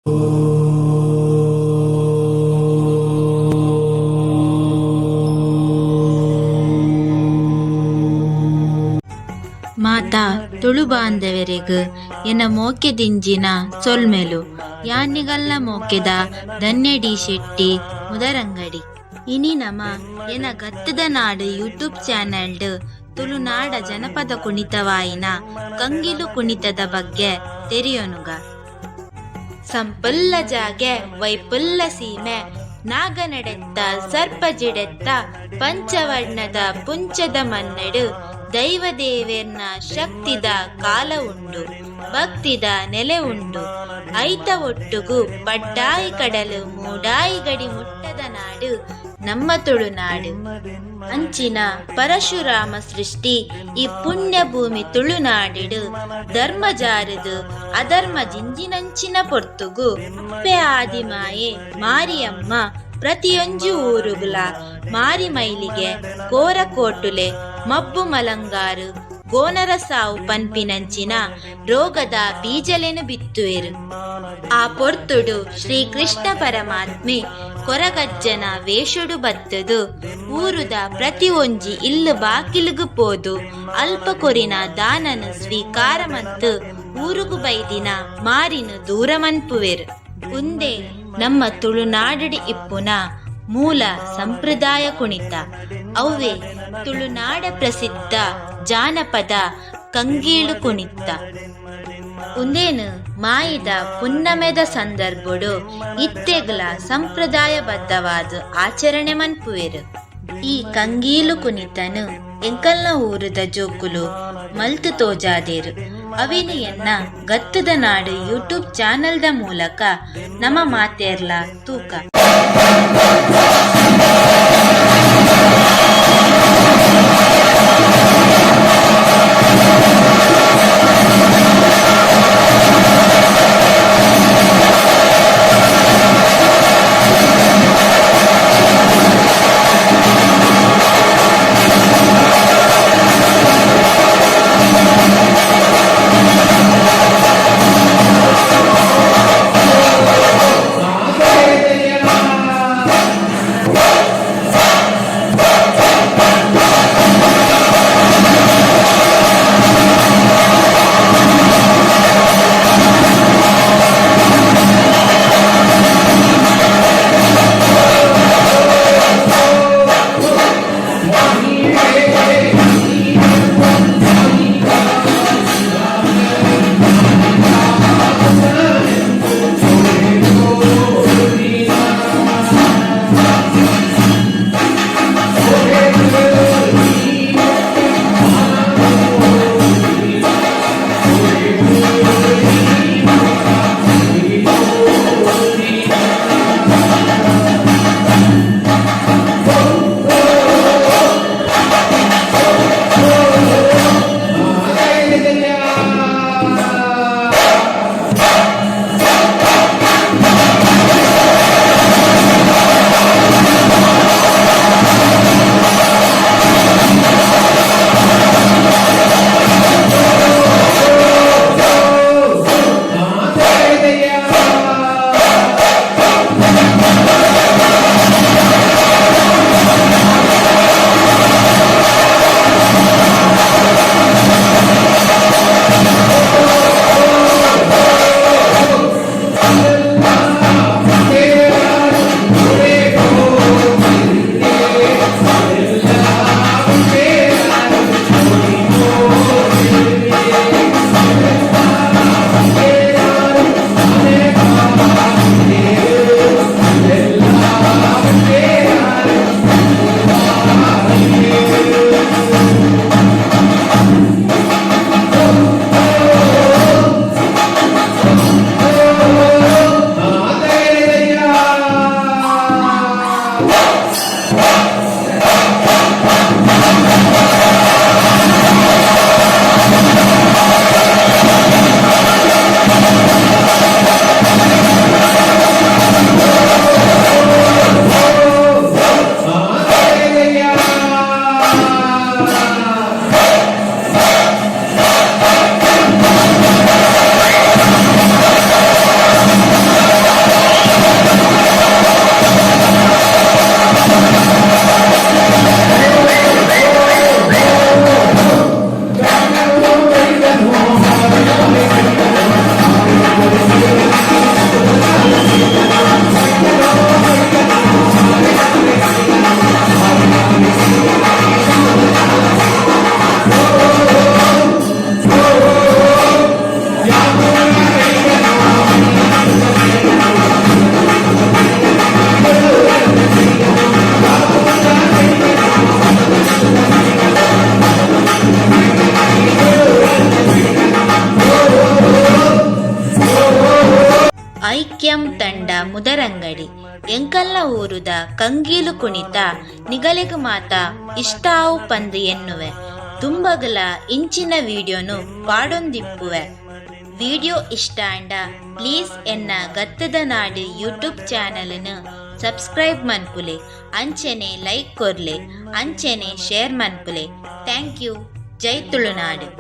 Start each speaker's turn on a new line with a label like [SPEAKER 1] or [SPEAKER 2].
[SPEAKER 1] ಮಾತ ತುಳು ಬಾಂಧವೆರೆಗ್ ಎನ್ನ ಮೋಕೆ ದಿಂಜಿನ ಸೊಲ್ಮೆಲು ಯಾನ್ ಮೋಕೆದ ಧನ್ಯ ಡಿ ಶೆಟ್ಟಿ ಮುದರಂಗಡಿ. ಇನಿ ನಮ ಎನ ಗತ್ತದ ನಾಡು ಯೂಟ್ಯೂಬ್ ಚಾನೆಲ್ಡ್ ತುಳುನಾಡ ಜನಪದ ಕುಣಿತವಾಯಿನ ಕಂಗಿಲು ಕುಣಿತದ ಬಗ್ಗೆ ತೆರಿಯೊನುಗ. ಸಂಪುಲ್ಲ ಜಾಗೆ ವೈಪುಲ್ಲ ಸೀಮೆ ನಾಗನಡೆತ್ತ ಸರ್ಪಜಿಡೆತ್ತ ಪಂಚವರ್ಣದ ಪುಂಚದ ಮನ್ನಡು ದೈವ ದೇವೆರ್ನ ಶಕ್ತಿದ ಕಾಲ ಉಂಡು, ಭಕ್ತಿದ ನೆಲೆ ಉಂಡು. ಐತ ಒಟ್ಟುಗು ಪಡ್ಡಾಯಿ ಕಡಲು ಮೂಡಾಯಿ ಗಡಿ ಮುಟ್ಟದ ನಾಡು ನಮ್ಮ ತುಳುನಾಡು. ಅಂಚಿನ ಪರಶುರಾಮ ಸೃಷ್ಟಿ ಈ ಪುಣ್ಯ ಭೂಮಿ ತುಳುನಾಡು ಧರ್ಮ ಜಾರದು ಅಧರ್ಮ ಜಿಂಜಿನಂಚಿನ ಪೊರ್ತುಗು ಅಪ್ಪೆ ಆದಿಮಾಯೆ ಮಾರಿಯಮ್ಮ ಪ್ರತಿಯೊಂಜಿ ಊರುಗುಲ ಮಾರಿ ಮೈಲಿಗೆ ಕೋರ ಕೋಟುಲೆ ಮಬ್ಬು ಮಲಂಗಾರು ಗೋನರ ಸಾವು ಪನ್ಪಿನಂಚಿನ ರೋಗದ ಬೀಜಲೆನು ಬಿತ್ತುವೆರು. ಆ ಪೊರ್ತುಡು ಶ್ರೀ ಕೃಷ್ಣ ಪರಮಾತ್ಮೆ ಕೊರಗಜ್ಜನ ವೇಷೊಡು ಬತ್ತದು ಊರುದ ಪ್ರತಿ ಒಂಜಿ ಇಲ್ಲು ಬಾಕಿಲುಗು ಪೋದು ಅಲ್ಪ ಕೊರಿನ ದಾನನು ಸ್ವೀಕಾರ ಮತ್ತು ಊರುಗು ಬೈದಿನ ಮಾರಿನು ದೂರ ಮನ್ಪುವೆರು. ಉಂದೆ ನಮ್ಮ ತುಳುನಾಡು ಇಪ್ಪುನ ಮೂಲ ಸಂಪ್ರದಾಯ ಕುಣಿತ ಅವ್ವೆ ತುಳುನಾಡ ಪ್ರಸಿದ್ಧ ಜಾನಪದ ಕಂಗೀಳು ಕುಣಿತ. ಉಂದೇನು ಮಾಯಿದ ಪುನ್ನಮೆದ ಸಂದರ್ಭಡು ಇತ್ತೆಗ್ಲ ಸಂಪ್ರದಾಯಬದ್ಧವಾದ ಆಚರಣೆ ಮನ್ಪುವೆರು. ಈ ಕಂಗೀಲು ಕುಣಿತನು ಎಂಕಲ್ನ ಊರುದ ಜೋಕುಲು ಮಲ್ತು ತೋಜಾದೇರು. ಅವಿನು ಎನ್ನ ಗತ್ತದ ನಾಡು ಯೂಟ್ಯೂಬ್ ಚಾನೆಲ್ದ ಮೂಲಕ ನಮ ಮಾತೇರ್ಲ ತೂಕ. ಸೌಖ್ಯಂ ತಂಡ ಮುದರಂಗಡಿ ಎಂಕಲ್ನ ಊರುದ ಕಂಗೀಲು ಕುಣಿತ ನಿಗಲೆಗ್ ಮಾತ ಇಷ್ಟ ಆವು ಪಂದ್ ಎನ್ನುವೆ. ದುಂಬಗಲ ಇಂಚಿನ ವಿಡಿಯೋನು ಪಾಡೊಂದಿಪ್ಪುವೆ. ವಿಡಿಯೋ ಇಷ್ಟ ಆಂಡ ಪ್ಲೀಸ್ ಎನ್ನ ಗತ್ತದ ನಾಡು ಯೂಟ್ಯೂಬ್ ಚಾನೆಲ್ ನು ಸಬ್ಸ್ಕ್ರೈಬ್ ಮನ್ಪುಲೆ, ಅಂಚನೆ ಲೈಕ್ ಕೊರ್ಲೆ, ಅಂಚನೆ share ಮನ್ಪುಲೆ. Thank you. Jai Tulunadu.